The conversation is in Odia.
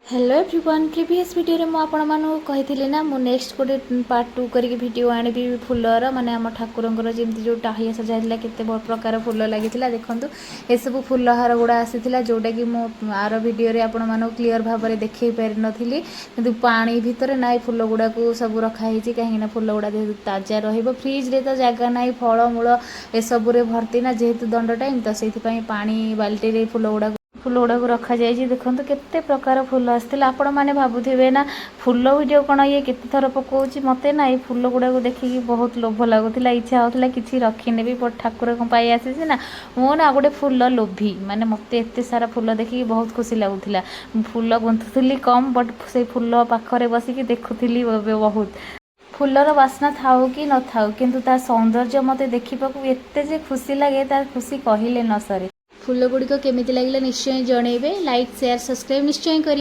ହ୍ୟାଲୋ ଏଭ୍ରିୱାନ୍, ପ୍ରିଭିୟସ୍ ଭିଡ଼ିଓରେ ମୁଁ ଆପଣମାନଙ୍କୁ କହିଥିଲି ନା, ମୁଁ ନେକ୍ସଟ ଗୋଟେ ପାର୍ଟ ଟୁ କରିକି ଭିଡ଼ିଓ ଆଣିବି ଫୁଲର। ମାନେ ଆମ ଠାକୁରଙ୍କର ଯେମିତି ଯେଉଁ ଟାହିଆ ସଜା ହେଇଥିଲା, କେତେ ପ୍ରକାର ଫୁଲ ଲାଗିଥିଲା ଦେଖନ୍ତୁ। ଏସବୁ ଫୁଲ ହାର ଗୁଡ଼ା ଆସିଥିଲା, ଯେଉଁଟାକି ମୁଁ ଆର ଭିଡ଼ିଓରେ ଆପଣମାନଙ୍କୁ କ୍ଲିଅର୍ ଭାବରେ ଦେଖେଇ ପାରିନଥିଲି। କିନ୍ତୁ ପାଣି ଭିତରେ ନା ଏ ଫୁଲ ଗୁଡ଼ାକୁ ସବୁ ରଖାହେଇଛି, କାହିଁକିନା ଫୁଲ ଗୁଡ଼ା ଯେହେତୁ ତାଜା ରହିବ। ଫ୍ରିଜରେ ତ ଜାଗା ନାହିଁ, ଫଳମୂଳ ଏସବୁରେ ଭର୍ତ୍ତି ନା ଯେହେତୁ ଦଣ୍ଡ ଟାଇମ୍, ତ ସେଇଥିପାଇଁ ପାଣି ବାଲ୍ଟିରେ ଫୁଲ ଗୁଡ଼ାକୁ ରଖାଯାଇଛି। ଦେଖନ୍ତୁ, କେତେ ପ୍ରକାର ଫୁଲ ଆସିଥିଲା। ଆପଣମାନେ ଭାବୁଥିବେ ନା, ଫୁଲ ଭିଡ଼ିଓ କ'ଣ ଇଏ କେତେ ଥର ପକାଉଛି? ମୋତେ ନା ଏଇ ଫୁଲ ଗୁଡ଼ାକୁ ଦେଖିକି ବହୁତ ଲୋଭ ଲାଗୁଥିଲା, ଇଚ୍ଛା ହେଉଥିଲା କିଛି ରଖିନେବି। ବଟ୍ ଠାକୁରଙ୍କ ପାଇଁ ଆସିଛି ନା। ମୁଁ ନା ଗୋଟେ ଫୁଲ ଲୋଭି। ମାନେ ମୋତେ ଏତେ ସାରା ଫୁଲ ଦେଖିକି ବହୁତ ଖୁସି ଲାଗୁଥିଲା। ମୁଁ ଫୁଲ ଗୁନ୍ଥୁଥିଲି କମ୍, ବଟ୍ ସେଇ ଫୁଲ ପାଖରେ ବସିକି ଦେଖୁଥିଲି ବହୁତ। ଫୁଲର ବାସ୍ନା ଥାଉ କି ନଥାଉ, କିନ୍ତୁ ତା ସୌନ୍ଦର୍ଯ୍ୟ ମୋତେ ଦେଖିବାକୁ ଏତେ ଯେ ଖୁସି ଲାଗେ, ତାର ଖୁସି କହିଲେ ନ ସରେ। ଫୁଲ ଗୁଡ଼ିକ କେମିତି ଲାଗିଲା ନିଶ୍ଚୟ ଜଣେଇବେ। ଲାଇକ୍, ସେୟାର, ସବସ୍କ୍ରାଇବ୍ ନିଶ୍ଚୟ କରିବେ।